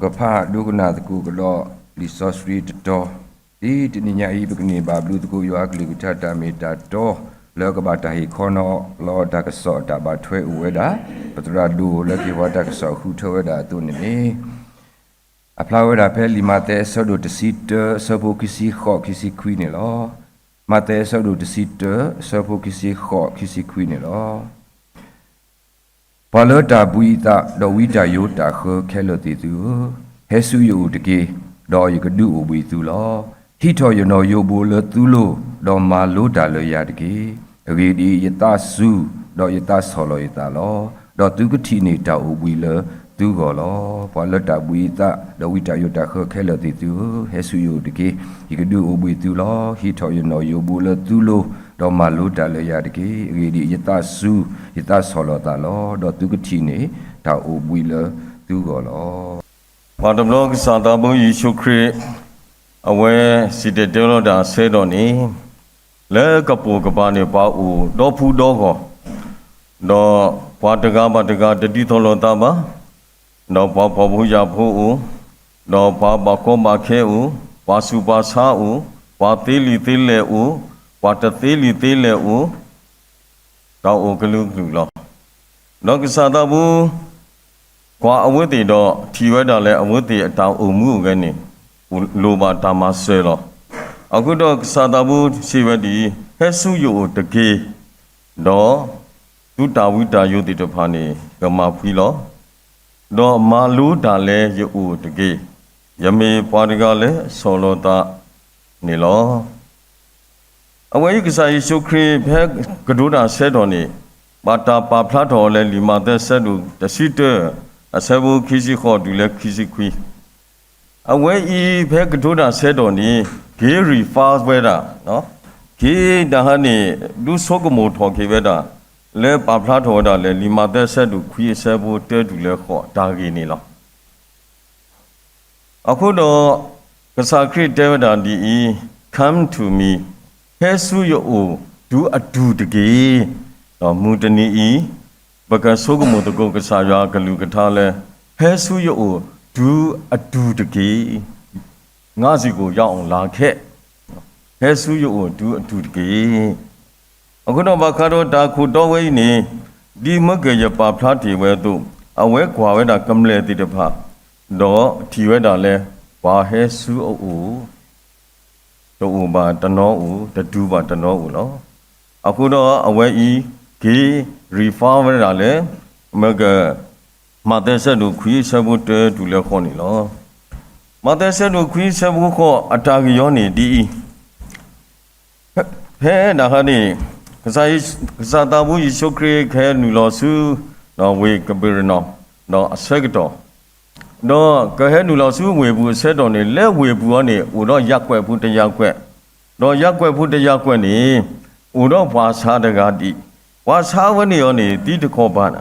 ပဖးဒိကနၣ်သကိးကဒီးလံာ်စီဆှံတတီၤ, ဒ်တနံၤညါအံၤ ပကန့ၢ်ဘၣ်ဘျုးသကိးယွၤအကလုၢ်ကထါတၢ်မ့ၢ်တၢ်တီ, လၢကဘၣ်တၢ်ဟ့ၣ်ခီနီၤလီၤတၢ်ကစီၣ်အတၢ်ဘၣ်ထွဲအိၣ်ဝဲဒၣ်, ပသရၣ်ဒိၣ်လၢက့ၤပှၤတၢ်ကစီၣ်ဃုထၢဝဲဒၣ်အသိးန့ၣ်န့ၣ် အဖျါဝဲဒၣ်ဖဲလံာ်မးသဲအဆၢဒိၣ်တဆံတၢ အဆၢဖိခံဆံဃိး ခံဆံခွံန့ၣ်လီၤ. မးသဲအဆၢဒိၣ်တဆံတၢ အဆၢဖိခံဆံဃိး ခံဆံခွံန့ၣ်လီၤ. ပှၤလၢတၢ်ဘှံးအသး ဒီးဝံတၢ်ယိးတၢ်ဃၢခဲလၢာ်သ့ၣ်သုဧၢ, ဟဲဆူယအိၣ်တက့ၢ်, ဒီးယကဒုးအိၣ်ဘှံးသုလီၤ. ဟံးထီၣ်ယနီၣ်ယိးဘိလၢသုလိၤ, ဒီးမၤလိတၢ်လၢယၤတက့ၢ်. အဂ့ၢ်ဒ်အံၤ, ယသးစူၤ, ဒီးယသးဆီၣ်လီၤယသးလီၤ. ဒီးသုကထံၣ်န့ၢ်တၢ်အိၣ်ဘှံးလၢသုဂီၢ်လီၤ. ပှၤလၢတၢ်ဘှံးအသး ဒီးဝံတၢ်ယိးတၢ်ဃၢခဲလၢာ်သ့ၣ်သုဧၢ, ဟဲဆူယအိၣ်တက့ၢ်. ယကဒုးအိၣ်ဘှံးသုလီၤ. ဟံးထီၣ်ယနီၣ်ယိးဘိလၢသုလိၤ, ဒီးမၤလိတၢ်လၢယၤတက့ၢ်. အဂ့ၢ်ဒ်အံၤ, ယသးစူၤ, ယသးဆီၣ်လီၤသးလီၤ. ဒီးသုကထံၣ်န့ၢ်တၢ်အိၣ်ဘှံးလၢသုဂီၢ်လီၤ. ပှၤတဘျီကစၢ်သးဘိယ့ၣ်ၡူးခရံာ် အဝဲစံၣ်တဲၤတဲလီၤတၢ်အဆၢကတီၢ်န့ၣ်, လၢကပိာ်ကပၤန့ၣ် ပှၤအိၣ်ဒီဖုဒီဂီၢ်, ဒီးပှၤတဂၤဘၣ်တဂၤတဒ်သိးလိာ်သးဘၣ်, ဒီးပှၤဖှီၣ်ဖိယာ်ဖိအိၣ်, ဒီးပှၤဘၣ်ကီဘၣ်ခဲအိၣ်, ပှၤဆူးပှၤဆါအိၣ်, ပှၤသ့လံာ်သ့လဲၢ်အိၣ်, ပှၤတသ့လံာ်သ့လဲၢ်အိၣ်, တၢ်အိၣ်ကလုာ်ကလုာ်လီၤ. ဒီးကစၢ်သးဘိ ကွၢ်အဝဲသ့ၣ်ဒီး ထံၣ်ဝဲဒၣ်လၢအဝဲသ့ၣ်အတၢ်အိၣ်မူအိၣ်ဂဲၤန့ၣ် လိၣ်ဘၣ်တၢ်မၤစၢၤလီၤ. အဃိဒီးကစၢ်သးဘိစံးဝဲဒ်အံၤ, ဟဲဆူယအိၣ်တက့ၢ်, ဒီးသုတၢ်ဝံတၢ်ယိးသ့ၣ်တဖၣ်န့ၣ် ကမၤဖှံလီၤ. ဒီးမၤလိတၢ်လၢယအိၣ်တက့ၢ်. ယမ့ၢ်ပှၤတဂၤလၢဆီၣ်လီၤသးန့ၣ်လီၤ. အဝဲအံၤကစၢ်ယ့ၣ်ၡူးခရံာ်ဖဲကတိၤတၢ်အဆၢကတီၢ်န့ၣ်, ဘၣ်တၢ်ပာ်ဖျါထီၣ်အီၤလၢလံာ်မးသဲအဆၢဒိၣ်တဆံတၢ အဆၢဖိခံဆံဃိးတုၤလၢခံဆံခွံ, အဝဲအံၤဖဲကတိၤတၢ်အဆၢကတီၢ်န့ၣ် က့ၤ refer ဝဲဒၣ်, က့ၤတဟါန့ၣ် ဒုးဆိကမိၣ်ထီၣ်က့ၤဝဲဒၣ် လၢပာ်ဖျါထီၣ်ဝဲဒၣ်လၢလံာ်မးသဲအဆၢဒိၣ်ခွံအဆၢဖိတၢတုၤလၢဃိးတၢ်ဂ့ၢ်န့ၣ်လီၤ. အဃိဒီး ကစၢ်ခရံာ်တဲဝဲဒၣ်ဒ်အံၤ, Come to me, ဟဲဆူယအိၣ်တုၤအတူၢ်တက့ၢ်. ဒီးမုၢ်တနံၤအံၤ ပကဆိကမိၣ်သကိးကစၢ်ယွၤအကလုၢ်ကထါလၢ ဟဲဆူယအိၣ်တုၤအတူၢ်တက့ၢ်. ငါ့ဆီကိုရောက်အောင်လာခဲ့, ဟဲဆူယအိၣ်တုၤအတူၢ်တက့ၢ်. အဃိဒီးဘၣ်ဃးဒီးတၢ်ခိၣ်တီဝဲအံၤန့ၣ်, ဒ်မၢကၢၢ်ယပာ်ဖျါတ့ၢ်ဝဲအသိး, အဝဲကွၢ်ဝဲဒၣ်ကမျၢၢ်သ့ၣ်တဖၣ်, ဒီးထံၣ်ဝဲဒၣ်လၢ ပှၤဟဲဆူအအိၣ် တအိၣ်ဘၣ်တနီၤအိၣ်, တတုၤဘၣ်တနီၤအိၣ်လီၤ. အဃိဒီးအဝဲအံၤ က့ၤ refer ဝဲဒၣ်လၢ မၢကၢၢ် မးသဲဆၢဒိၣ်ခွံဆၢဖိတၢတုၤလၢဃိးန့ၣ်လီၤ. မးသဲဆၢဒိၣ်ခွံဆၢဖိဃိးအတၢ်ဂ့ၢ်အံၤန့ၣ်ဒ်အံၤ, ဖဲဒၣ်ဟါန့ၣ် ကစၢ်သးဘိယ့ၣ်ၡူးခရံာ်ကဟဲနုာ်လီၤဆူ ဝ့ၢ်ကပ့းရနီၣ် ဒီးအဆၢကတီၢ်, ဒီးကဟဲနုာ်လီၤဆူဝ့ၢ်ပူၤအဆၢကတီၢ်န့ၣ် လၢဝ့ၢ်ပူၤအံၤန့ၣ် အိၣ်ဒီးယၤကွဲးဖိတယၤကွဲး, ဒီးယၤကွဲးဖိတယၤကွဲးန့ၣ် အိၣ်ဒီးပှၤဆါတဂၤဒံး, ပှၤဆါဝဲန့ၣ်အံၤန့ၣ် သံတခီၣ်ဘၣ်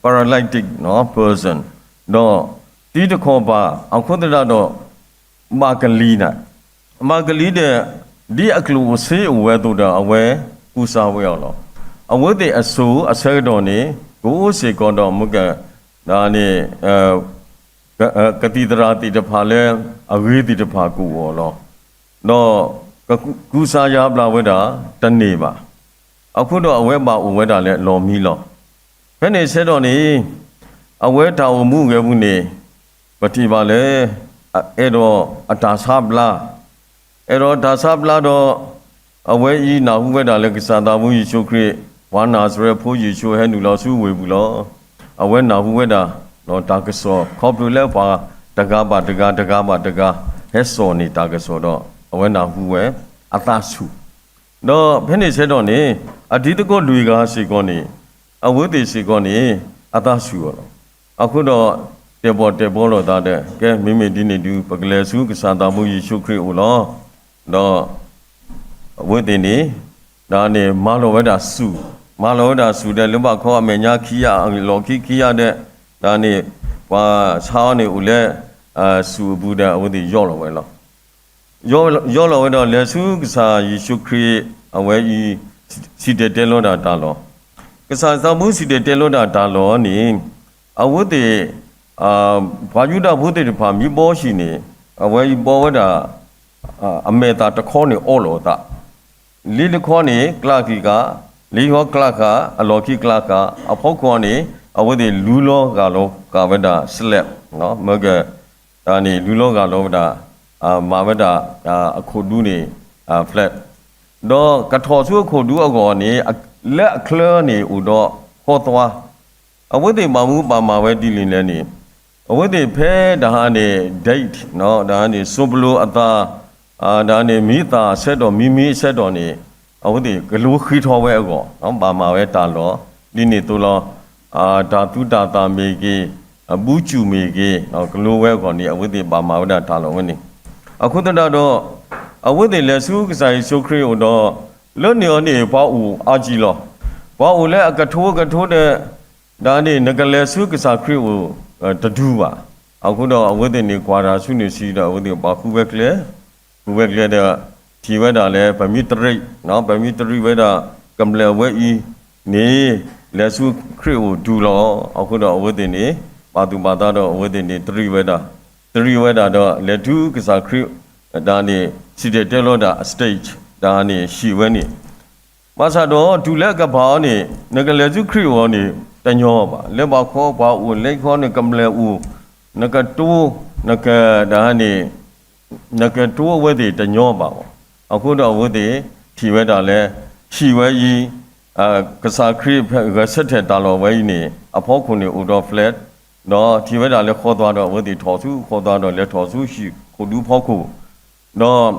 paralytic person, ဒီးသံတခီၣ်ဘၣ်အဃိသတးဒီး ဘၣ်ကလံၤနၤ, ဘၣ်ကလံၤဒီး ဒ်အကျိၣ်အစ့အိၣ်ဝဲအသိးဒီး အဝဲကူစါဝဲအီၤလီၤ. အဝဲသ့ၣ်အစိၤအဆၢကတီၢ်န့ၣ် ကအိၣ်စ့ၢ်ကီးဒီးမၢကၢၢ် ဒ်န့ၣ် ကသံၣ်သရၣ်သ့ၣ်တဖၣ်လၢအဂ့ၤသ့ၣ်တဖၣ်ကအိၣ်အီၤလီၤ. ဒီးကကူစါယါဘျါဝဲဒၣ်တန့ၢ်ဘၣ်. အဃိဒီးအဝဲဘၣ်အိၣ်ဝဲဒၣ်လၢအလီၢ်မံလီၤ. ဖဲန့ၣ်ဆၢကတီၢ်န့ၣ် အဝဲတၢ်အိၣ်မူအိၣ်ဂဲၤပူၤန့ၣ် ပထံၣ်ဘၣ်လၢ အဲၣ်ဒိးအတၢ်ဆါဘျါ, အဲၣ်ဒိးအတၢ်ဆါဘျါဒီး အဝဲအံၤနၢ်ဟူဝဲဒၣ်လၢကစၢ်သးဘိယ့ၣ်ၡူးခရံာ် ပှၤနၤစရဲဖိယ့ၣ်ၡူးဟဲနုာ်လီၤဆူဝ့ၢ်ပူၤလီၤ. အဝဲနၢ်ဟူဝဲဒၣ်တၢ်ကစီၣ် ခီဖျိလၢပှၤတဂၤဘၣ်တဂၤ တဂၤဘၣ်တဂၤ ဟဲစိာ်န့ၢ်တၢ်ကစီၣ်ဒီး အဝဲနၢ်ဟူဝဲအသးဆူၣ် ဒီးဖဲန့ၣ်ဆၢကတီၢ်န့ၣ် အတံၤသကိးလွံၢ်ဂၤစ့ၢ်ကီးန့ၣ် အဝဲသ့ၣ်စ့ၢ်ကီးန့ၣ် အသးဆူၣ်အီၤလီၤ. အဃိဒီး တဲာ်ဘီၣ်တဲာ်ဘီလိာ်သးဒီး ကဲ မ့မ့ၢ်ဒ်န့ၣ်ဒုး ပကလဲၤဆူကစၢ်သးဘိယ့ၣ်ၡူးခရံာ်အအိၣ်လီၤ. ဒီး အဝဲသ့ၣ်န့ၣ် ဒ်န့ၣ် မၤလီၤဝဲဒၣ်ဆူၣ်, မၤလီၤဝဲဒၣ်ဆူၣ်ဒီး လၢဘၣ်ခီအမဲာ်ညါခံဂၤ အလီၢ်ခံခံဂၤဒီး ဒ်န့ၣ် ပှၤဆါအီၤန့ၣ်အိၣ်လၢ ဆူၣ်အပူၤဒီး အဝဲသ့ၣ်ယီၢ်လီၤဝဲလီၤ. ယီၢ်လီၤဝဲဒီး လဲၤဆူကစၢ်ယ့ၣ်ၡူးခရံာ် အဝဲအံၤ စံၣ်တဲၤတဲလီၤတၢ်တၢ်လီၢ်, ကစၢ်သးဘိစံၣ်တဲၤတဲလီၤတၢ်တၢ်လီၢ်န့ၣ် အဝဲသ့ၣ် ပှၤယူဒၤဖိသ့ၣ်တဖၣ်မ့ၢ်ဘီဟံၣ်န့ၣ် အဝဲအံၤဘီဝဲဒၣ် အမဲာ်သၣ်တခီန့ၣ်အီလီၤအသး, လ့တခီန့ၣ်ကျးက့ၤကး, လ့ဟီကျးဃာ် အလီၢ်ခံကျးဃာ် အဖီခိၣ်န့ၣ် အဝဲသ့ၣ်လူလီၤဂၢ်လီၤဃာ်ဝဲဒၣ် slab မ့ၢ်က တၢ်န့ၣ်လူလီၤဂၢ်လီၤဝဲဒၣ် မၤဝဲဒၣ် အခိၣ်ဒူန့ၣ် flat ဒီးကထီၣ်ဆူအခိၣ်ဒူအဂီၢ်န့ၣ် လၢအချၢန့ၣ်အိၣ်ဒီးဃီသွါ, အဝဲသ့ၣ်ဘၣ်မူဘၣ်မၤဝဲဒ်လဲၣ်လဲၣ်န့ၣ် အဝဲသ့ၣ်ဖဲတဟါန့ၣ် date တဟါန့ၣ် စိၢ်ပလိအသး တဟါန့ၣ် မ့ၢ်သၣ်ဆဲးဒီး မ့ၢ်မ့ၢ်ဆဲးဒီးန့ၣ် အဝဲသ့ၣ်ကလိဃ့ထီဝဲအဂီၢ် ဘၣ်မၤဝဲတၢ်လီၢ် ဒ်န့ၣ်အသိးလီၤ. တၢ်သူတၢ်သၣ်မ့ၢ်ဂ့ၤ, အဘူးကၠူၣ်မ့ၢ်ဂ့ၤ, ကလိဝဲအဂီၢ်န့ၣ် အဝဲသ့ၣ်ဘၣ်မၤဝဲဒၣ်တၢ်လီၢ်ဝဲန့ၣ်, အဃိသတးဒီး အဝဲသ့ၣ်လဲၤဆူကစၢ်ယ့ၣ်ၡူးခရံာ်အအိၣ်ဒီး လၢန့ၣ်အီၤန့ၣ် ပှၤအိၣ်အါကံလီၤ. ပှၤအိၣ်လၢအကထိကထိဒီး ဒ်န့ၣ် နကလဲၤဆူကစၢ်ခရံာ်အအိၣ် တဒူဘၣ်. အဃိဒီးအဝဲသ့ၣ်န့ၣ် ကွၢ်တၢ်ဆူန့ၣ်ဆံးဒီး အဝဲသ့ၣ်ပှၤဃုဝဲကျဲ ဃုဝဲကျဲဒီး ထံၣ်ဝဲဒၣ်လၢ ပမ့ၢ်တရံး, ပမ့ၢ်တရံးဝဲဒၣ် ကမျၢၢ်အဝဲအံၤန့ၣ် လဲၤဆူခရံာ်အအိၣ်တုၤလီၤ. အဃိဒီးအဝဲသ့ၣ်န့ၣ် ပာ်သူၣ်ပာ်သးဒီးအဝဲသ့ၣ်န့ၣ် တရံးဝဲဒၣ်, တရံးဝဲဒၣ်ဒီး လဲၤတုၤကစၢ်ခရံာ် ဒ်န့ၣ် စံၣ်တဲၤတဲလီၤဒၣ်အ stage ဒ်န့ၣ် ဟံၣ်ဝဲန့ၣ် ဘၣ်ဆၣ်ဒီးတုၤလၢအကပၤအီၤန့ၣ် နကလဲၤဆူခရံာ်အအိၣ်န့ၣ် တညီဘၣ်. လၢပှၤခီပှၤအိၣ် လၢခီန့ၣ် ကမျၢၢ်အိၣ်, နကတိၤ, နက ဒ်န့ၣ် နကတိၤအဝဲသ့ၣ်တညီဘၣ်ဘၣ်. အဃိဒီးအဝဲသ့ၣ်ထံၣ်ဝဲဒၣ်လၢ ဟံၣ်ဝဲအံၤ ကစၢ်ခရံာ်ဂဲၤဆၢထၢၣ်တၢ်လီၢ်ဝဲအံၤန့ၣ် အဖီခိၣ်န့ၣ်အိၣ်ဒီး flat ဒီးထံၣ်ဝဲဒၣ်လၢဃီသွါဒီး အဝဲသ့ၣ်ထီၣ်ဆူဃီသွါဒီး လဲၤထီၣ်ဆူဟံၣ်ခိၣ်ဒူဖီခိၣ် ဒီး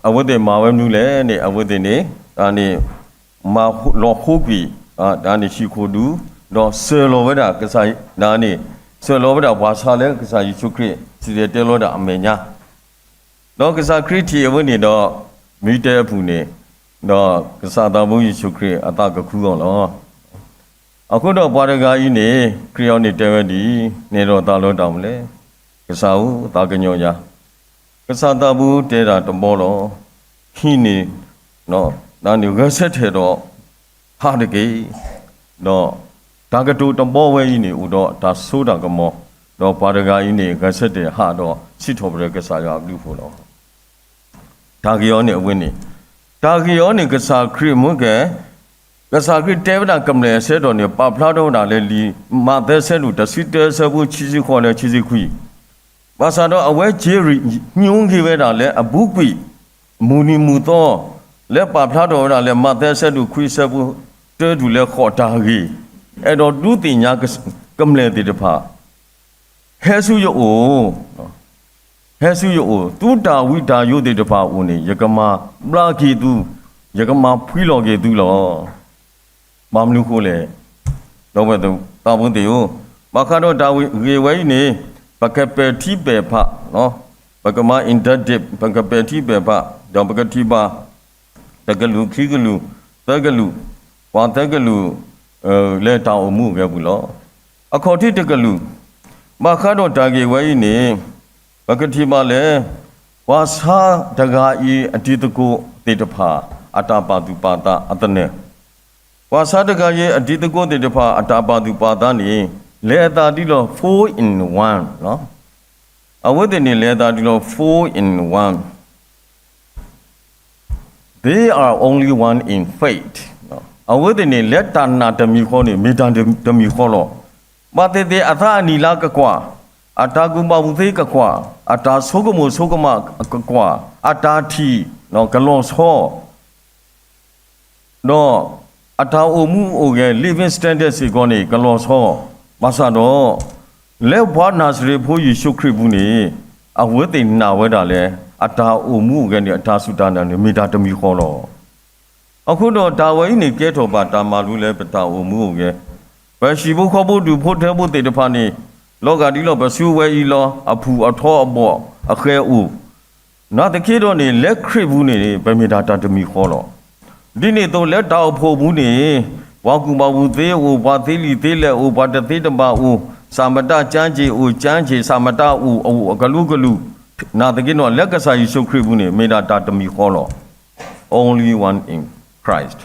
အဝဲသ့ၣ်မၤဝဲမနုၤလဲၣ်န့ၣ် အဝဲသ့ၣ်န့ၣ် ဒ်န့ၣ် မၤလီၤဃိကွံာ် ဒ်န့ၣ် ဟံၣ်ခိၣ်ဒူ ဒီးစၢၤလီၤဝဲဒၣ်ကစၢ် ဒ်န့ၣ် စၢၤလီၤဝဲဒၣ်ပှၤဆါလၢကစၢ်ယ့ၣ်ၡူးခရံာ် စံၣ်တဲၤတဲလီၤဒၣ်အမဲာ်ညါ ဒီးကစၢ်ခရံာ်ထံၣ်အဝဲန့ၣ်ဒီး မ့ၢ်တဲအပူၤန့ၣ် ဒီးကစၢ်သးဘိယ့ၣ်ၡူးခရံာ်အသးကခူအီၤလီၤ. အဃိဒီးပှၤတဂၤအံၤန့ၣ် ခရံာ်အီၤန့ၣ်တဲဝဲဒ်အံၤ, နဲၣ်ဒီးသးလၢတၢ်မနုၤလဲၣ်. ကစၢ်ဧၢ, သးကညီၤယၤ, ကစၢ်သးဘိတဲတၢ်တဘီလီၤ. ဟံၣ်န့ၣ် ဒ်န့ၣ် ဂဲၤဆၢထၢၣ်ဒီး ဟးတက့ၢ်. ဒီးတၢ်ကတိၤတဘီဝဲအံၤန့ၣ် အိၣ်ဒီးတၢ်စိတၢ်ကမီၤ, ဒီးပှၤတဂၤအံၤန့ၣ် ဂဲၤဆၢထၢၣ်ဟးဒီးစံးထီၣ်ပတြၢၤကစၢ်ယွၤအဘျုးအဖှိၣ်လီၤ. တၢ်ဂ့ၢ်အီၤန့ၣ်အဝဲန့ၣ်, တၢ်ဂ့ၢ်အီၤန့ၣ်ကစၢ်ခရံာ်မ့ၢ်ကဲ, ကစၢ်ခရံာ်တဲဝဲဒၣ်ကမျၢၢ်အဆၢကတီၢ်န့ၣ် ပာ်ဖျါထီၣ်ဝဲဒၣ်လၢလံာ်မးသဲဆၢဒိၣ်တဆံတၢဆၢဖိခံဆံဃိးလၢခံဆံခွံ, ဘၣ်ဆၣ်ဒီးအဝဲက့ၤရံၣ် ညိကွံာ်ဝဲဒၣ်လၢအဘူးကွံာ် မုၢ်နံၤမုၢ်သီ လၢပာ်ဖျါထီၣ်ဝဲဒၣ်လၢမးသဲဆၢဒိၣ်ခွံဆၢဖိတၢတုၤလၢဃိးတၢ်ဂ့ၢ်, အဲၣ်ဒိးဒုးသ့ၣ်ညါ ကမျၢၢ်သ့ၣ်တဖၣ် ဟဲဆူယအိၣ်, ဟဲဆူယအိၣ်, သုတၢ်ဝံတၢ်ယိးသ့ၣ်တဖၣ်အအိၣ်န့ၣ် ယကမၤဘျါက့ၤသု, ယကမၤဖှံလီၤက့ၤသုလီၤ. ဘၣ်မနုၤဃိလဲၣ်, ဒီပုၢ်ဝဲၢ်သးဘိသ့ၣ်ဧၢ, ဘၣ်ဃးဒီးတၢ်ဂ့ၢ်ဝဲအံၤန့ၣ် ပကပဲာ်ထံပဲာ်ဖး, ပကမၤ inductive ပကပဲာ်ထံပဲာ်ဖး, ဒီးပကထံၣ်ဘၣ် တကလုာ်ခံကလုာ် သၢကလုာ်, ပှၤသၢကလုာ် လၢတၢ်အိၣ်မူအိၣ်ဂဲၤပူၤလီၤ. အခီၣ်ထံးတကလုာ်, ဘၣ်ဃးဒီးတၢ်ဂ့ၢ်ဝဲအံၤန့ၣ် ပကထံၣ်ဘၣ်လၢ ပှၤဆါတဂၤအံၤအတံၤသကိးသ့ၣ်တဖၣ် အတၢ်ပာ်သူၣ်ပာ်သးအသနၢၣ်, ပှၤဆါတဂၤအံၤအတံၤသကိးသ့ၣ်တဖၣ် အတၢ်ပာ်သူၣ်ပာ်သးန့ၣ် လဲၤအသးဒ်လီၤ four in one လီၤ. အဝဲသ့ၣ်န့ၣ် လဲၤအသးဒ်လီၤ four in one, they are only one in faith. အဝဲသ့ၣ်န့ၣ် လၢတၢ်နာ်တမံၤဃီန့ၣ် မ့ၢ်တၢ်တမံၤဃီလီၤ. ဘၣ်သ့ၣ်သ့ၣ် အသးအနံၣ်လါကကွၢ်, အတၢ်ကူၣ်ဘၣ်ကူၣ်သ့ကကွၢ်, အတၢ်ဆိကမိၣ်ဆိကမးကကွၢ်, အတၢ်ထံၣ်ကလီၤဆီ ဒီးအတၢ်အိၣ်မူအိၣ်ဂဲၤ living standard စ့ၢ်ကီးန့ၣ် ကလီၤဆီ, ဘၣ်ဆၣ်ဒီး လၢပှၤနၤစရ့းဖိယ့ၣ်ၡူးခရံာ်အပူၤန့ၣ် အဝဲသ့ၣ်နာ်ဝဲဒၣ်လၢ အတၢ်အိၣ်မူအိၣ်ဂဲၤန့ၣ် အတၢ်စူၢ်တၢ်နာ်န့ၣ် မ့ၢ်တၢ်တမံၤဃီလီၤ. အဃိဒီးတၢ်ဝဲအံၤန့ၣ် ကဲထီၣ်ဘၣ်တၢ်မၤလိလၢပတၢ်အိၣ်မူအိၣ်ဂဲၤ, ပဟံၣ်ဖိဃီဖိဒူၣ်ဖိထၢဖိသ့ၣ်တဖၣ်န့ၣ် လီၤဂာ်ဒ်လီၤ ပစုဝဲအံၤလီၤ အဖုၣ်အထီအဘီၣ်အဃဲၤအိၣ်, နာ်သက့ဒီးန့ၣ် လၢခရံာ်ပူၤန့ၣ် ပမ့ၢ်ဒၣ်တၢ်တမံၤဃီလီၤ. ဒ်န့ၣ်အသိးလၢတၢ်အိၣ်ဖှိၣ်ပူၤန့ၣ် ပှၤကူၣ်ဘၣ်ကူၣ်သ့အိၣ်, ပှၤသ့လံာ်သ့လဲၢ်အိၣ်, ပှၤတသ့တဘၣ်အိၣ်, စၢ်မတၢ်ကၠါက့ၤအိၣ်, ကၠါက့ၤ စၢ်မတၢ်အိၣ်, အအိၣ်အကလုာ်ကလုာ်, နာ်သက့ဒီး လၢကစၢ်ယ့ၣ်ၡူးခရံာ်ပူၤန့ၣ် မ့ၢ်ဒၣ်တၢ်တမံၤဃီလီၤ. Only one in Christ.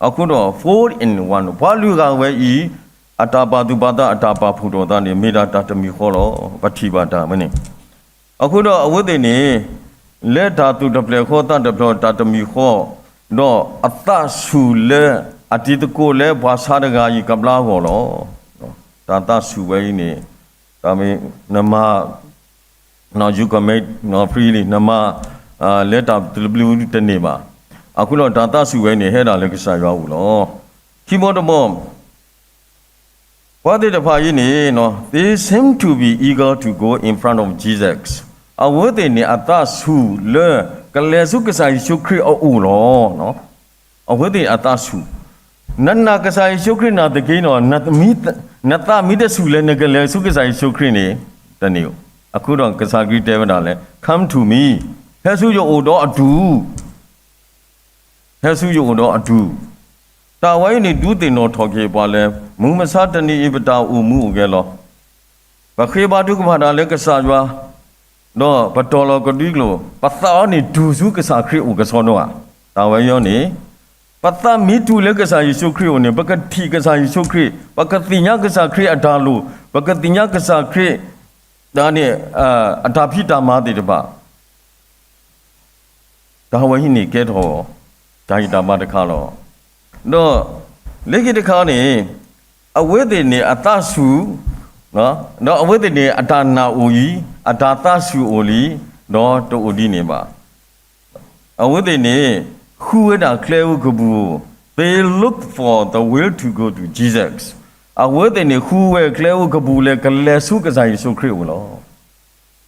အဃိဒီး four in one ပှၤလွံၢ်ဂၤဝဲအံၤ အတၢ်ပာ်သူၣ်ပာ်သး အတၢ်ပာ်ဖှိၣ်ထီၣ်သးန့ၣ် မ့ၢ်ဒၣ်တၢ်တမံၤဃီလီၤ. ပထံၣ်ဘၣ်တၢ်ဝဲန့ၣ်. အဃိဒီးအဝဲသ့ၣ်န့ၣ် လၢတၢ်သူၣ်တဖျၢၣ်ဃီသးတဖျၢၣ် တၢ်တမံၤဃီ, ဒီးအသးဆူၣ်လၢအတံၤသကိးလၢပှၤဆါတဂၤအံၤကဘျါအဂီၢ်လီၤ. တၢ်သးဆူၣ်ဝဲအံၤန့ၣ် တၢ်မ့ၢ်နမၤ you commit freely နမၤ လၢတၢ်တဘျုးတန့ၢ်ဘၣ်. အဃိဒီးတၢ်သးဆူၣ်ဝဲန့ၣ် ဟဲဒၣ်လၢကစၢ်ယွၤအအိၣ်လီၤ. ခံဘီတဘီ ပှၤသ့ၣ်တဖၣ်အံၤန့ၣ် they seem to be eager to go in front of Jesus. အဝဲသ့ၣ်န့ၣ် အသးဆူၣ်လၢ ကလဲၤဆူကစၢ်ယ့ၣ်ၡူးခရံာ်အအိၣ်လီၤ. အဝဲသ့ၣ်အသးဆူၣ်, နနာ်ကစၢ်ယ့ၣ်ၡူးခရံာ်နာ်သက့ဒီး နသးမ့ၢ်တဆူၣ်လၢနကလဲၤဆူကစၢ်ယ့ၣ်ၡူးခရံာ်န့ၣ် တန့ၢ်. အဃိဒီးကစၢ်ခရံာ်တဲဝဲဒၣ်လၢ Come to me, ဟဲဆူယအိၣ်ဒီးအတူၢ် ဟဲဆူယအိၣ်ဒီးအတူၢ်. တၢ်ဝဲအံၤန့ၣ် ဒုးသ့ၣ်နီၣ်ထီၣ်က့ၤပှၤလၢ မုၢ်မဆါတနံၤအံၤ ပတၢ်အိၣ်မူအိၣ်ဂဲၤလီၤ. ပဃ့ဘါထုကဖၣ်တၢ်လၢကစၢ်ယွၤ, ဒီးပတီၢ်လီၤကဒွံကျိာ်, ပသးအီၤန့ၣ်တူၢ်ဆူကစၢ်ခရံာ်အိၣ်ကစီဒီဧါ. တၢ်ဝဲအံၤန့ၣ် ပသးမ့ၢ်တူၢ်လၢကစၢ်ယ့ၣ်ၡူးခရံာ်အအိၣ်န့ၣ် ပကထံၣ်ကစၢ်ယ့ၣ်ၡူးခရံာ်, ပကသ့ၣ်ညါကစၢ်ခရံာ်အတၢ်လိၣ်, ပကသ့ၣ်ညါကစၢ်ခရံာ် တၢ်န့ၣ် အတၢ်ဖံးတၢ်မၤသ့ၣ်တဖၣ် တၢ်ဝဲအံၤန့ၣ်ကဲထီၣ် တၢ်ဂံၢ်တၢ်ဘါတခါလီၤ. ဒီးလၢခံတခါန့ၣ် အဝဲသ့ၣ်န့ၣ်အသးဆူၣ်, ဒီးအဝဲသ့ၣ်န့ၣ်အတၢ်နာ်အိၣ်အံၤ, အတၢ်သးဆူၣ်အိၣ်လံ, ဒီးတအိၣ်ဒ်န့ၣ်ဘၣ်. အဝဲသ့ၣ်န့ၣ် ဃုဝဲဒၣ်ကျဲဧိၤကပူၤဧိၤ, they look for the way to go to Jesus. အဝဲသ့ၣ်န့ၣ် ဃုဝဲကျဲဧိၤကပူၤလၢကလဲၤဆူကစၢ်ယ့ၣ်ၡူးခရံာ်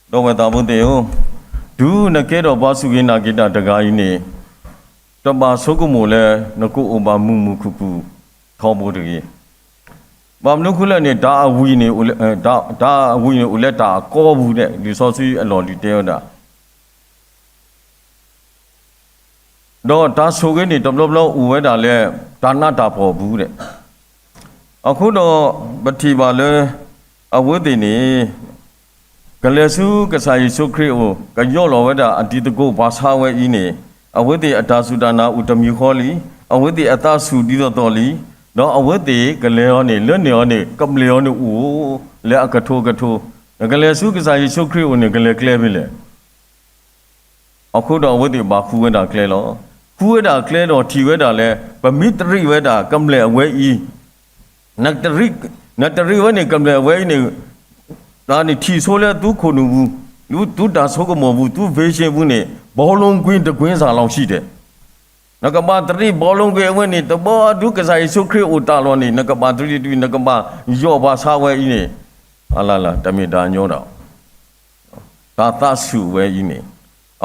အအိၣ်လီၤ. ဒီပုၢ်ဝဲၢ်သးဘိသ့ၣ်ဧၢ, တုၤနကဲထီၣ်ပှၤစူၢ်က့ၤနာ်က့ၤတၢ်တဂၤအံၤန့ၣ်, တဘၣ်ဆိကမိၣ်လၢနကအိၣ်ဘၣ်မုာ်မုာ်ခုၣ်ခုၣ်ထီဘိတဂ့ၤ. ဘၣ်မနုၤဃိလဲၣ်န့ၣ် တၢ်အဝံၤန့ၣ်အိၣ်လၢ, တၢ်အဝံၤန့ၣ်အိၣ်လၢတၢ်အကီပူၤဒဲး, လံာ်စီဆှံအလီၢ်လံၤတဲဝဲဒၣ် ဒီးတၢ်ဆိၣ်ဂ့ၤန့ၣ် တဘျီဘျီအိၣ်ဝဲဒၣ်လၢ တၢ်နးတၢ်ဖှီၣ်အပူၤဒဲး. အဃိဒီး ပထံၣ်ဘၣ်လၢ အဝဲသ့ၣ်န့ၣ် ကလဲၤဆူကစၢ်ယ့ၣ်ၡူးခရံာ်အအိၣ် ကယီၢ်လီၤဝဲဒၣ်အတံၤသကိးပှၤဆါဝဲအံၤန့ၣ်, အဝဲသ့ၣ်အတၢ်စူၢ်တၢ်နာ်အိၣ်တမံၤဃီလံ, အဝဲသ့ၣ်အသးဆူၣ်ဒ်သိးသိးလံ, ဒီးအဝဲသ့ၣ်ကလဲၤအီၤန့ၣ် လၢန့ၣ်အီၤန့ၣ် ကမျၢၢ်အီၤန့ၣ်အိၣ်လၢအကထိကထိ, နကလဲၤဆူကစၢ်ယ့ၣ်ၡူးခရံာ်အအိၣ်န့ၣ် ကလဲၤကျဲဖဲလဲၣ် အဃိဒီးအဝဲသ့ၣ်ဘၣ်ဃုဝဲဒၣ်ကျဲလီၤ. ဃုဝဲဒၣ်ကျဲဒီးထံၣ်ဝဲဒၣ်လၢ ပမ့ၢ်တရံးဝဲဒၣ်ကမျၢၢ်အဝဲအံၤ, နတရံးဝဲန့ၣ် ကမျၢၢ်အဝဲအံၤန့ၣ်, တၢ်န့ၣ်ထံၣ်ဆိလၢသုခိၣ်နူာ်ပူၤ, သုတၢ်ဆိကမိၣ်ပူၤ, သု vision ပူၤန့ၣ် ဘောလုံးကွင်းတကွင်းစာလောက်ရှိတယ်. နကဘၣ်တရံး ဘောလုံးကွင်း အဝဲန့ၣ် တဘျီဒုးကစၢ်ယ့ၣ်ၡူးခရံာ်အိၣ်တၢ်လီၢ်န့ၣ် နကဘၣ်တရံးတရံး နကဘၣ်ယီၢ်ပှၤဆါဝဲအံၤန့ၣ်, အလၢ်လၢ် တမ့ၢ်တၢ်ညီဒီး တၢ်သးဆူၣ်ဝဲအံၤန့ၣ်,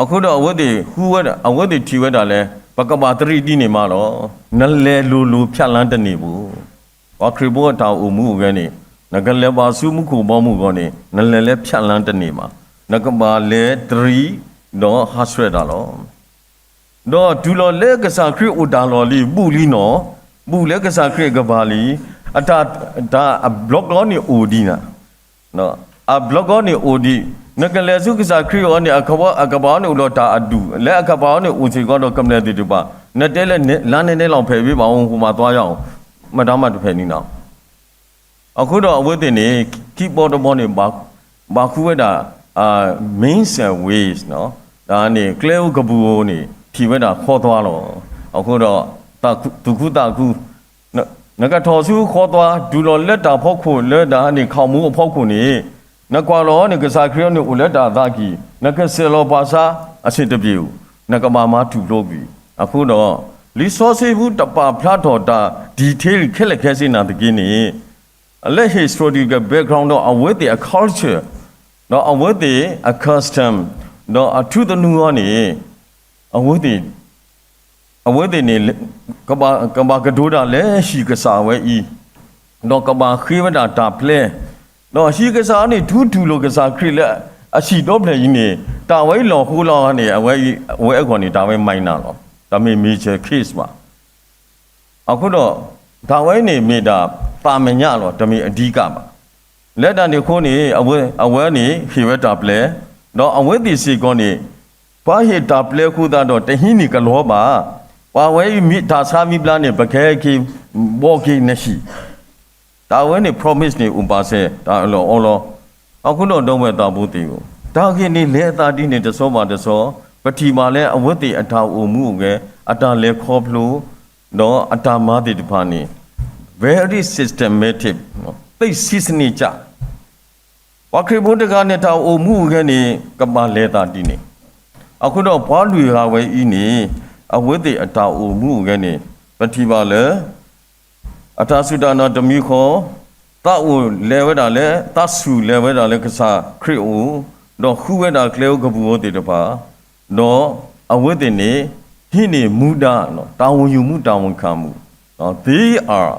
အဃိဒီးအဝဲသ့ၣ်ဃုဝဲဒၣ်, အဝဲသ့ၣ်ထံၣ်ဝဲဒၣ်လၢ ပကဘၣ်တရံးဒ်န့ၣ်မးလီၤ. နလဲၤလိၤလိၤဖျးလၢတန့ၢ်ဘၣ်. ပှၤခရံာ်ဖိအတၢ်အိၣ်မူအိၣ်ဂဲၤန့ၣ်, နကလဲၤဘၣ်ဆူမူခိၣ်ဘီမုၢ်အဂီၢ်န့ၣ် နလဲၤလၢဖျးလၢတန့ၢ်ဘၣ်. နကဘၣ်လဲၤတရံး ဒီးဟးဆှဲးတၢ်လီၤ. ဒီးတုၤလီၤလၢကစၢ်ခရံာ်အိၣ်တၢ်လီၢ်လံ, ဘူးလံနီၢ်, ဘူးလၢကစၢ်ခရံာ်အကပၤလံ, အတၢ်, တၢ်အဘျီကီန့ၣ်အိၣ်ဒံးနၤ, အဘျီကီန့ၣ်အိၣ်ဒံး, နကလဲၤဆူကစၢ်ခရံာ်အအိၣ်န့ၣ် အကပၤအီၤန့ၣ်အိၣ်ဒီးတၢ်အဒူၣ်, လၢအကပၤအီၤန့ၣ်အိၣ်စ့ၢ်ကီးဒီးကမျၢၢ်သ့ၣ်တဖၣ်, နတဲလၢ လါန့ၣ်န့ၣ်လီၤဖဲးဝံၤဘၣ် အိၣ်ဟူးမၤသွါယၤအီၤ, မတၤမးတဖဲးန့ၣ်နီၢ်. အဃိဒီးအဝဲသ့ၣ်န့ၣ် ခံဘီတဘီန့ၣ် ဘၣ်ဃုဝဲဒၣ် means and ways န့ၣ် ကျဲဧိၤကပူၤဧိၤန့ၣ် ထံၣ်ဝဲဒၣ်ဃီသွါလီၤ. အဃိဒီး သူၣ်ခုသးခု နကထီၣ်ဆူဃီသွါ တုၤလီၤလၢတၢ်ဖီခိၣ်လၢဒၣ်န့ၣ် ခီၣ်မူအဖီခိၣ်န့ၣ် နကွၢ်လီၤအီၤန့ၣ် ကစၢ်ခရံာ်အီၤန့ၣ်အိၣ်လၢတၢ်အသးကံၢ်, နကစဲးလီၤပှၤဆါအဆ့ၣ်တပျ့ၤဧိၤ, နကဘၣ်မၤထူၣ်ဖျိကွံာ်. အဃိဒီး လံာ်စီဆှံပူၤတပာ်ဖျါထီၣ်တၢ် detail ခဲလၢာ်ခဲဆ့နာ်သက့န့ၣ် လၢ historical background ဒီးအဝဲသ့ၣ်အ culture ဒီးအဝဲသ့ၣ်အ custom ဒီးအထူသနူအီၤန့ၣ် အဝဲသ့ၣ် အဝဲသ့ၣ်န့ၣ် ကဘၣ်ကတိၤတၢ်လၢဟံၣ်ကစၢ်ဝဲအံၤ, ဒီးကဘၣ်ဃ့ဝဲဒၣ်တၢ်ပျဲ, ဒီးဟံၣ်ကစၢ်န့ၣ် ထူတူၢ်လိာ်ကစၢ်ခရံာ်လၢအဟံၣ်ဒီဖျၢၣ်အံၤန့ၣ် တၢ်ဝဲအံၤလီၤဃိလီၤန့ၣ် အဝဲအံၤ, အဝဲအဂီၢ်န့ၣ် တၢ်ဝဲ minor လီၤ. တၢ်မ့ၢ် major case ဘၣ်. အဃိဒီး တၢ်ဝဲအံၤန့ၣ်မ့ၢ်ဒၣ်သးမဲာ်ညါလီၤ, တမ့ၢ်အဓိကဘၣ်. လၢတၢ်န့ၣ်အဃိန့ၣ် အဝဲ, အဝဲန့ၣ်ဟ့ၣ်ဝဲတၢ်ပျဲ, ဒီးအဝဲသ့ၣ်စ့ၢ်ကီးန့ၣ် ပှၤဟ့ၣ်တၢ်ပျဲအဃိသတးဒီး တဟံးန့ၢ်ကလီဘၣ်. ပှၤဝဲအံၤမ့ၢ်တၢ်ဆါမ့ၢ်ဘျါန့ၣ် ပကဟဲက့ၤဘှီက့ၤနဟံၣ် တၢ်အဝဲန့ၣ် promise န့ၣ် အိၣ်ပာ်စဲၤ တၢ်အလီၢ်အီလီၤ. အဃိဒီးဒီပုၢ်ဝဲၢ်သးဘိသ့ၣ်ဧၢ, တၢ်ဂ့ၢ်န့ၣ်လဲၤအသးဒ်န့ၣ်တဆီဘၣ်တဆီ, ပထံၣ်ဘၣ်လၢအဝဲသ့ၣ်အတၢ်အိၣ်မူအိၣ်ဂဲၤ အတၢ်လဲၤခီဖျိ ဒီးအတၢ်မၤသ့ၣ်တဖၣ်န့ၣ် very systematic သိပ်ဆံစနစ်ကျ ပှၤခရံာ်ဖိတဂၤန့ၣ်တၢ်အိၣ်မူအိၣ်ဂဲၤန့ၣ် ကဘၣ်လဲၤသးဒ်န့ၣ်, အဃိဒီးပှၤလွံၢ်ဂၤဝဲအံၤန့ၣ် အဝဲသ့ၣ်အတၢ်အိၣ်မူအိၣ်ဂဲၤန့ၣ် ပထံၣ်ဘၣ်လၢ အတၢ်စူၢ်တၢ်နာ်တမံၤဃီ, သးအိၣ်လဲၤဝဲဒၣ်လၢ သးဆူၣ်လဲၤဝဲဒၣ်လၢကစၢ်ခရံာ်အအိၣ်, ဒီးဃုဝဲဒၣ်ကျဲဧိၤကပူၤဧိၤသ့ၣ်တဖၣ်, ဒီးအဝဲသ့ၣ်န့ၣ် ဟံးန့ၢ်မူဒါ တၢ်ဝူယူၢ်မူ တၢ်ဝူခၣ်မူ, they are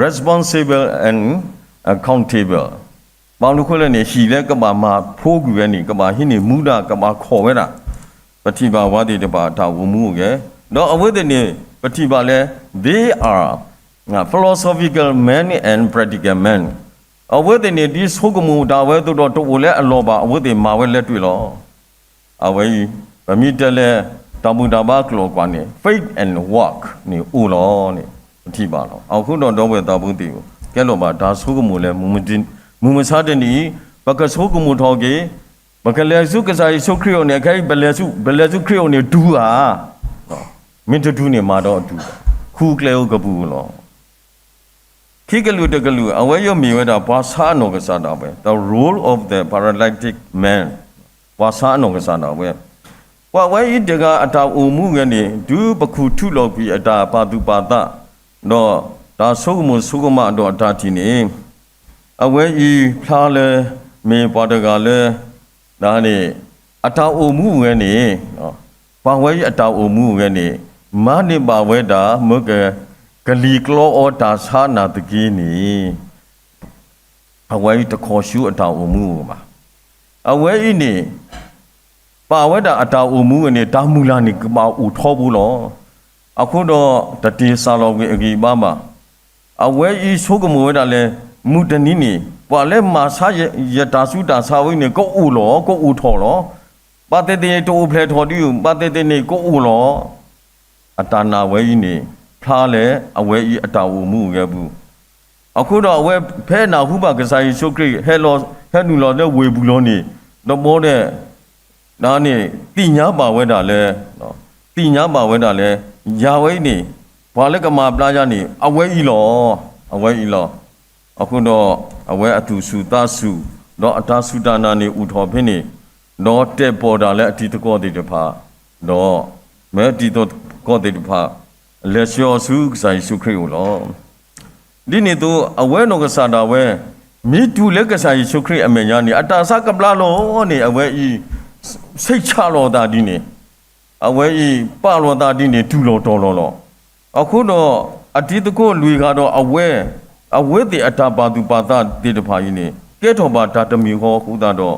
responsible and accountable ဘၣ်မနုၤအဃိလဲၣ်န့ၣ် ဟံၣ်လၢကဘၣ်မၤဖိကွံာ်ဝဲန့ၣ် ကဘၣ်ဟံးန့ၢ်မူဒါ ကဘၣ်ခိးဝဲဒၣ် ပထံၣ်ဘၣ်ဝဲသ့ၣ်တဖၣ်အတၢ်အိၣ်မူအိၣ်ဂဲၤ, ဒီးအဝဲသ့ၣ်န့ၣ် ပထံၣ်ဘၣ်လၢ they are philosophical men and practical men အဝဲသ့ၣ်န့ၣ် ဒ်ဆိကမိၣ်တၢ်ဝဲအသိးဒီးတအိၣ်လၢအလီၢ်ဘၣ် အဝဲသ့ၣ်မၤဝဲလၢတွ့ၢ်လီၤ. အဝဲအံၤ ပမ့ၢ်တဲလၢ တၢ်ဘူၣ်တၢ်ဘါကျိာ်ကွၢ်န့ၣ် faith and work န့ၣ်အိၣ်လီၤန့ၣ် ပထံၣ်ဘၣ်လီၤ. အဃိဒီးဒီပုၢ်ဝဲၢ်သးဘိသ့ၣ်ဧၢ, ကဲလီၤဘၣ်တၢ်ဆိကမိၣ်လၢ မုၢ်မဆါတနံၤအံၤ ပကဆိကမိၣ်ထီၣ်က့ၤ ပကလဲၤဆူကစၢ်ယ့ၣ်ၡူးခရံာ်အအိၣ်န့ၣ် အခဲအံၤ ပလဲၤဆူခရံာ်အအိၣ်န့ၣ် တုၤဧါ, မ့ၢ်တတုၤန့ၣ် မၤဒီးအတုၤ, ဃုကျဲဧိၤကပူၤဧိၤလီၤ. ခံကလုာ်တကလုာ် အဝဲယိၣ်မ့ၢ်ဝဲဒၣ် ပှၤဆါအနီၢ်ကစၢ်ဒၣ်ဝဲ the role of the paralytic man ပှၤဆါအနီၢ်ကစၢ်ဒၣ်ဝဲ, ပှၤဝဲအံၤတဂၤအတၢ်အိၣ်မူဝဲန့ၣ် တုၤပခူၣ်ထူလီၤကွံာ်အတၢ်ပာ်သူၣ်ပာ်သး ဒီးတၢ်ဆိကမိၣ်ဆိကမးဒီးအတၢ်ထံၣ်န့ၣ် အဝဲအံၤဖျါလၢ မ့ၢ်ပှၤတဂၤလၢ ဒ်န့ၣ် အတၢ်အိၣ်မူဝဲန့ၣ် ပှၤဝဲအံၤအတၢ်အိၣ်မူဝဲန့ၣ် မၤန့ၢ်ဘၣ်ဝဲဒၣ် မ့ၢ်က ကလံၤကျီအီၤတၢ်ဆါနာ်သက့န့ၣ် အဝဲအံၤတခီဆူအတၢ်အိၣ်မူအိၣ်ဘၣ်. အဝဲအံၤန့ၣ် ပာ်ဝဲဒၣ်အတၢ်အိၣ်မူဝဲန့ၣ် တၢ်မုၢ်လၢ်န့ၣ် ကဘၣ်အိၣ်ထီဘိလီၤ. အဃိဒီးတတ့ၢ်စၢ်လီၤကွံာ်အဂံၢ်အဘါဘၣ်. အဝဲအံၤဆိကမိၣ်ဝဲဒၣ်လၢ မုၢ်တနံၤန့ၣ် ပှၤလၢမၤဆါယတၢ်ဆူးတၢ်ဆါဝဲန့ၣ် ကအိၣ်လီၤ ကအိၣ်ထီၣ်လီၤ. ဘၣ်သ့ၣ်သ့ၣ်န့ၣ် တအိၣ်ဖျဲၣ်ထီၣ်ဒံး ဘၣ်သ့ၣ်သ့ၣ်န့ၣ် ကအိၣ်လီၤ. အတၢ်နာ်ဝဲအံၤန့ၣ် ဖျါလၢအဝဲအံၤအတၢ်အိၣ်မူအိၣ်ဂဲၤပူၤ အဃိဒီးအဝဲဖဲနၢ်ဟူဘၣ်ကစၢ်ယ့ၣ်ၡူးခရံာ် ဟဲလီၤ ဟဲနုာ်လီၤလၢဝ့ၢ်ပူၤလီၤန့ၣ် တဘျီဒီး ဒ်န့ၣ် သ့ၣ်ညါဘၣ်ဝဲဒၣ်လၢ သ့ၣ်ညါဘၣ်ဝဲဒၣ်လၢ ယၤဝဲအံၤန့ၣ် ပှၤလၢကမၤဘျါယၤန့ၣ် အဝဲအံၤလီၤ. အဝဲအံၤလီၤ. အဃိဒီး အဝဲအသူၣ်စူၤသးစူၤ ဒီးအတၢ်စူၢ်တၢ်နာ်န့ၣ်အိၣ်ထီၣ်ဖဲန့ၣ် ဒီးတဲာ်ပီၣ်တၢ်လၢအတံၤသကိးသ့ၣ်တဖၣ် ဒီး မ့ၢ်တံၤသကိးသ့ၣ်တဖၣ် လဲၤဆှၢအီၤဆူကစၢ်ယ့ၣ်ၡူးခရံာ်အအိၣ်လီၤ. ဒ်န့ၣ်အသိး အဝဲနီၢ်ကစၢ်ဒၣ်ဝဲ မ့ၢ်တုၤလၢကစၢ်ယ့ၣ်ၡူးခရံာ်အမဲာ်ညါန့ၣ် အတၢ်ဆါကဘျါလီၤန့ၣ် အဝဲအံၤ ဆံးဆးလီၤအသးဒ်န့ၣ် အဝဲအံၤ ပာ်လီၤသးဒ်န့ၣ် တုၤလီၤတီၤလီၤလီၤ. အဃိဒီး အတံၤသကိးလွံၢ်ဂၤဒီးအဝဲ အဝဲသ့ၣ်အတၢ်ပာ်သူၣ်ပာ်သးသ့ၣ်တဖၣ်အံၤန့ၣ် ကဲထီၣ်ဘၣ်တၢ်တမံၤဃီအဃိသတးဒီး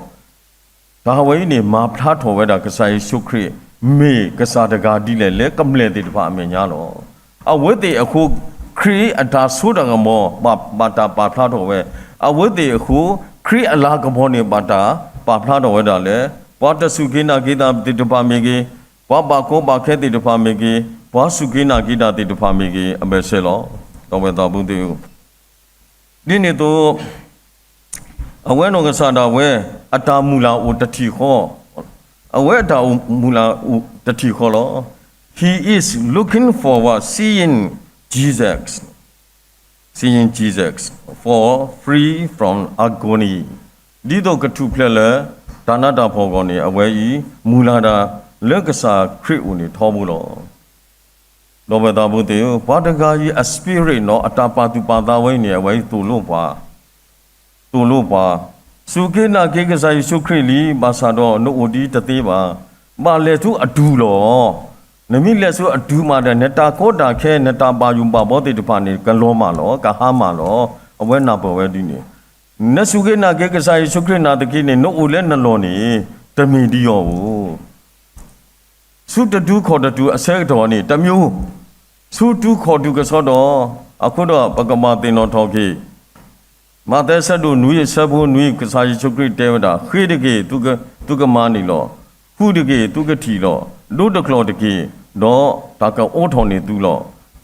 တၢ်ဝဲအံၤန့ၣ် မၤဖျါထီၣ်ဝဲဒၣ်ကစၢ်ယ့ၣ်ၡူးခရံာ် မ့ၢ်ကစၢ်တဂၤဒ်လဲၣ် လၢကမျၢၢ်သ့ၣ်တဖၣ်အမဲာ်ညါလီၤ. အဝဲသ့ၣ်အဃိ ခရံာ်အတၢ်စိတၢ်ကမီၤ ဘၣ်တၢ်ပာ်ဖျါထီၣ်ဝဲ, အဝဲသ့ၣ်အဃိ ခရံာ်အလၤကပီၤန့ၣ် ဘၣ်တၢ်ပာ်ဖျါထီၣ်ဝဲဒၣ်လၢ ပှၤတစူၢ်က့ၤနာ်က့ၤတၢ်သ့ၣ်တဖၣ်မ့ၢ်ဂ့ၤ, ပှၤဘၣ်ကီဘၣ်ခဲသ့ၣ်တဖၣ်မ့ၢ်ဂ့ၤ, ပှၤစူၢ်က့ၤနာ်က့ၤတၢ်သ့ၣ်တဖၣ်မ့ၢ်ဂ့ၤ အဘၢၣ်စၢၤလီၤ. ဒီပုၢ်ဝဲၢ်သးဘိသ့ၣ်ဧၢ ဒ်န့ၣ်အသိး အဝဲနီၢ်ကစၢ်ဒၣ်ဝဲ အတၢ်မုၢ်လၢ်အိၣ်တထံၣ်ဃီ, အဝဲအတၢ်မုၢ်လၢ်အိၣ်တထံၣ်ဃီလီၤ. He is looking forward seeing Jesus, seeing Jesus for free from agony. ဒ်သိးကထူၣ်ဖျဲးလၢ တၢ်နးတၢ်ဖှီၣ်အဂီၢ်န့ၣ် အဝဲအံၤ မုၢ်လၢ်တၢ်လၢကစၢ်ခရံာ်အအိၣ်န့ၣ်ထီဘိလီၤ. ဒီပုၢ်ဝဲၢ်သးဘိသ့ၣ်ဧၢ, ပှၤတဂၤအံၤအ spirit နီၢ် အတၢ်ပာ်သူၣ်ပာ်သးဝဲအံၤန့ၣ် အဝဲအံၤသိၣ်လိပှၤ, သိၣ်လိပှၤ, စူၢ်က့ၤနာ်က့ၤကစၢ်ယ့ၣ်ၡူးခရံာ်လံ, ဘၣ်ဆၣ်ဒီးနအိၣ်ဒံးတသ့ဘၣ်. ဘၣ်လဲၤဆူအတုၤလီၤ. နမ့ၢ်လဲၤဆူအတုၤမးဒီး နတၢ်ကီတၢ်ခဲ နတၢ်ဘၣ်ယိၣ်ဘၣ်ဘီသ့ၣ်တဖၣ်န့ၣ် ကလီၤမၢ်လီၤ, ကဟါမၢ်လီၤ. အဝဲနၢ်ပၢၢ်ဝဲဒ်န့ၣ်, နစူၢ်က့ၤနာ်က့ၤကစၢ်ယ့ၣ်ၡူးခရံာ်နာ်သက့န့ၣ် နအိၣ်လၢနလီၢ်န့ၣ် တမ့ၢ်ဒ်အံၤဧိၤ ဆူတတုၤခီၣ်တတုၤအဆၢကတီၢ်န့ၣ် တမံၤ, ဆူတုၤခီၣ်တုၤကစီဒီ, အဃိဒီးပကဘၣ်သ့ၣ်နီၣ်ထီၣ်က့ၤ မးသဲဆၢဒိၣ်နွံအဆၢဖိနွံ ကစၢ်ယ့ၣ်ၡူးခရံာ်တဲဝဲဒၣ်, ဃ့တက့ၢ်, သုကမၤန့ၢ်လီၤ. ဃုတက့ၢ်, သုကထံၣ်လီၤ. ဒိတကျီၢ်တက့ၢ်, ဒီးတၢ်ကအိးထီၣ်န့ၢ်သုလီၤ.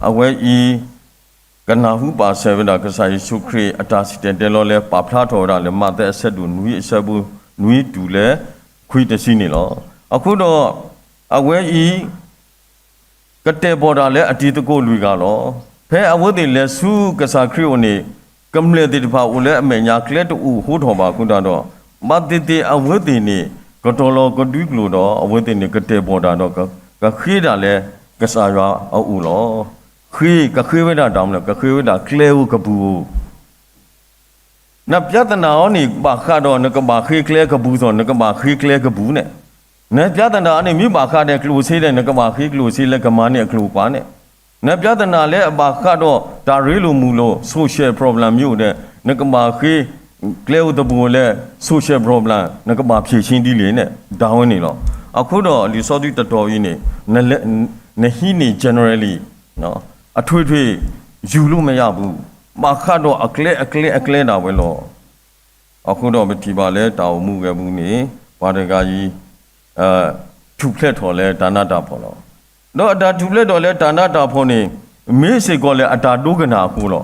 အဝဲအံၤ ကနၢ်ဟူပာ်စၢၤဝဲဒၣ် ကစၢ်ယ့ၣ်ၡူးခရံာ်အတၢ်စံၣ်တဲၤတဲလီၤလၢ ပာ်ဖျါထီၣ်ဝဲဒၣ်လၢ မးသဲအဆၢဒိၣ်နွံအဆၢဖိ နွံတုၤလၢခွံတဆံန့ၣ်လီၤ. အဃိဒီး အဝဲအံၤ ကတဲာ်ပီၣ်တၢ်လၢအတံၤသကိးလွံၢ်ဂၤလီၤ. ဖဲအဝဲသ့ၣ်လဲၤဆူကစၢ်ခရံာ်အအိၣ်န့ၣ် ကမျၢၢ်သ့ၣ်တဖၣ်အိၣ်လၢအမဲာ်ညါကျဲတအိၣ်အဃိထီၣ်ဘၣ်အဃိသတးဒီး ဘၣ်သ့ၣ်သ့ၣ်အဝဲသ့ၣ်န့ၣ် ကတီၤလီၤကဒွံကျိာ်ဒီး အဝဲသ့ၣ်န့ၣ် ကတဲာ်ပီၣ်တၢ်ဒီး ကဃ့တၢ်လၢကစၢ်ယွၤအအိၣ်လီၤ. ဃ့ ကဃ့ဝဲဒၣ်တၢ်မနုၤလဲၣ်, ကဃ့ဝဲဒၣ်ကျဲဧိၤကပူၤဧိၤ နပြဿနာအံၤန့ၣ် ဘၣ်ဃးဒီးနကဘၣ်ဃ့ကျဲကပူၤသိး နကဘၣ်ဃ့ကျဲကပူၤန့ၣ်, နပြဿနာန့ၣ် မ့ၢ်ဘၣ်ဃးဒီးကျိၣ်စ့ဒီး နကဘၣ်ဃ့ကျိၣ်စ့လၢကမၤန့ၢ်အကျိၤအကျဲန့ၣ်, နပြဿနာလၢအဘၣ်ဃးဒီးတၢ်ရ့လိာ်မုာ်လိာ် social problem မ့ၢ်အိၣ်ဒီး နကဘၣ်ဃ့ ကျဲဧိၤသပူၤဧိၤလၢ social problem နကဘၣ်ဖြေရှင်းဒ်လဲၣ်န့ၣ် ဒါဝဲန့ၣ်လီၤ. အဃိဒီးလံာ်စီဆှံတတီၤအံၤန့ၣ် နဟံးန့ၢ် generally အထွေထွေ ယူၤလိမ့ၢ်ယၢ်ပူၤ ဘၣ်ဃးဒီးအကျဲအကျဲအကျဲဒၣ်ဝဲလီၤ. အဃိဒီးပထံၣ်ဘၣ်လၢတၢ်အိၣ်မူဝဲပူၤန့ၣ် ပှၤတဂၤအံၤ ထူၣ်ဖျဲးထီၣ်လၢတၢ်နးတၢ်ဖှီၣ်လီၤ. ဒီးအတၢ်ထူၣ်ဖျဲးထီၣ်လၢတၢ်နးတၢ်ဖှီၣ်န့ၣ် မ့ၢ်စ့ၢ်ကီးလၢအတၢ်ဒိကနၣ်အဃိလီၤ.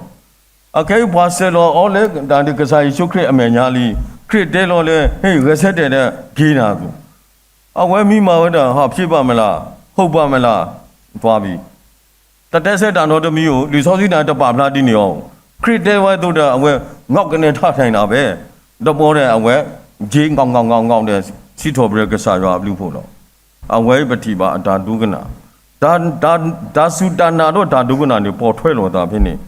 အခဲအံၤပှၤစၢၤလီၤအီၤလၢတၢ်ဒုးကစၢ်ယ့ၣ်ၡူးခရံာ်အမဲာ်ညါလံ, ခရံာ်တဲလီၤလၢ ဟ့ၣ်ဂဲၤဆၢထၢၣ်ဒီးက့ၤနၤအသိး, အဝဲမံမၤဝဲဒၣ် ဟးဖျ့ဘၣ်မ့ၢ်လၢ ဟုတ်ပါ့မလား, သွားပြီ တတဲဆၢတၢ်နီတမံၤဧိၤ, လံာ်စီဆှံတၢ်တပာ်ဖျါဒ်န့ၣ်အီၤ, ခရံာ်တဲဝဲအသိးဒီး အဝဲ ငေါက်ကနေထထိုင်တာပဲ, ဒီးဘီဒီးအဝဲ က့ၤ ငေါက် ငေါက် ငေါက် ငေါက် ဒီး စံးထီၣ်ပတြၢၤကစၢ်ယွၤအဘျုးအဖှိၣ်လီၤ. အဝဲပထံၣ်ဘၣ်အတၢ်ဒိကနၣ်, တၢ်စူၢ်တၢ်နာ်ဒီးတၢ်ဒိကနၣ်န့ၣ် ပိာ်ထွဲလိာ်သးဖဲန့ၣ်,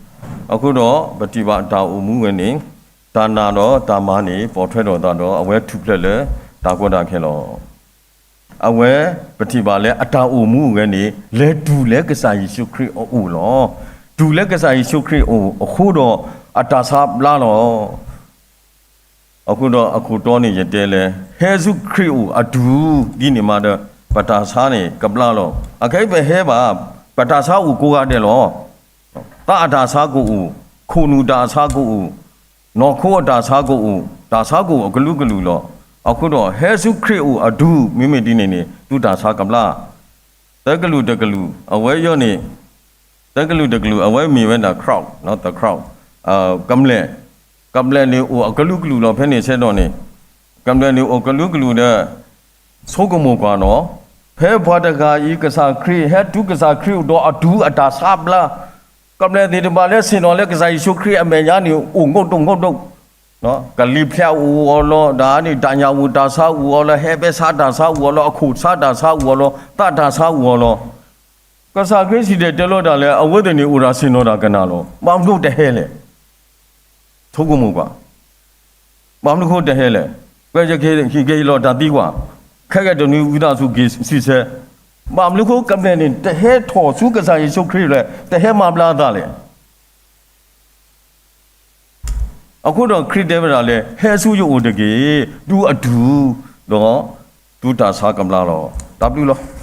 အဃိဒီးပထံၣ်ဘၣ်တၢ်အိၣ်မူဝဲန့ၣ် တၢ်နာ်ဒီးတၢ်မၤန့ၣ် ပိာ်ထွဲလိာ်သးဒီး အဝဲထူၣ်ဖျဲးလၢတၢ်ကီတၢ်ခဲလီၤ. အဝဲပထံၣ်ဘၣ်လၢအတၢ်အိၣ်မူဝဲန့ၣ် လဲၤတုၤလၢကစၢ်ယ့ၣ်ၡူးခရံာ်အအိၣ်လီၤ. တုၤလၢကစၢ်ယ့ၣ်ၡူးခရံာ်အအိၣ်အဃိဒီး အတၢ်ဆါဘျါလီၤ. အဃိဒီးအခိၣ်တီန့ၣ်ယတဲလၢ ဟဲဆူခရံာ်အအိၣ်အတုၤဒ်န့ၣ်မးဒီး ပတၢ်ဆါန့ၣ်ကဘျါလီၤ. အခဲအံၤပဟဲဘၣ် ပတၢ်ဆါအိၣ်ကိးဂၤဒဲးလီၤ. သးအတၢ်ဆါကအိၣ်, ခိၣ်နူာ်တၢ်ဆါကအိၣ်, နီၢ်ခိအတၢ်ဆါကအိၣ်, တၢ်ဆါကအိၣ်အကလုာ်ကလုာ်လီၤ. အဃိဒီးဟဲဆူခရံာ်အအိၣ်အတုၤ မ့မ့ၢ်ဒ်န့ၣ်န့ၣ် သုတၢ်ဆါကဘျါ. သၢကလုာ်တကလုာ် အဝဲအံၤန့ၣ် သၢကလုာ်တကလုာ် အဝဲမ့ၢ်ဝဲဒၣ် crowd, the crowd, ကမျၢၢ်, ကမျၢၢ်န့ၣ်အိၣ်အကလုာ်ကလုာ်လီၤ. ဖဲန့ၣ်ဆၢကတီၢ်န့ၣ် ကမျၢၢ်န့ၣ်အိၣ်ကလုာ်ကလုာ်ဒီး ဆိကမိၣ်ကွၢ်နီၤ, ဖဲပှၤတဂၤအံၤ ကစၢ်ခရံာ် ဟဲတုၤကစၢ်ခရံာ်အအိၣ်ဒီးအတုၤ အတၢ်ဆါဘျါ, ကမျၢၢ်သ့ၣ်တဖၣ်လၢဆ့ၣ်နီၤလၢကစၢ်ယ့ၣ်ၡူးခရံာ်အမဲာ်ညါန့ၣ် အိၣ်ငိးဒိၣ်ငိးဒိၣ်, ကလံၤဖျဲးအိၣ်အီၤလီၤ, တၢ်န့ၣ် တၢ်ညၣ်အိၣ်တၢ်ဆါအိၣ်အီၤလီၤ, ဟဲပဲဆါတၢ်ဆါအိၣ်အီၤလီၤ, အခိၣ်ဆါတၢ်ဆါအိၣ်အီၤလီၤ, သးတၢ်ဆါအိၣ်အီၤလီၤ. ကစၢ်ခရံာ်စံၣ်တဲၤတဲလီၤတၢ်လၢ အဝဲသ့ၣ်န့ၣ်အိၣ်ဒီးဆ့ၣ်နီၤတၢ်ကနၣ်လီၤ. ဘၣ်မနုၤတဟဲလဲၣ် ဆိကမိၣ်ကွၢ်, ဘၣ်မနုၤဃိတဟဲလဲၣ်. ကွဲးယကဟံးက့ၤယလီၤတၢ်သံကွၢ်, ခဲကဲတနွံဝံသးစူၤက့ၤစံးဆၢ, ဘၣ်မနုၤဃိကမျၢၢ်န့ၣ် တဟဲထီၣ်ဆူကစၢ်ယ့ၣ်ၡူးခရံာ်လဲၣ်, တဟဲမၤဘျါအသးလဲၣ်. အဃိဒီးခရံာ်တဲဝဲဒၣ်လၢ ဟဲဆူယအိၣ်တက့ၢ်, တုၤအတုၤ, ဒီးသုတၢ်ဆါကဘျါလီၤ. တၢ်ဘျုးလီၤ.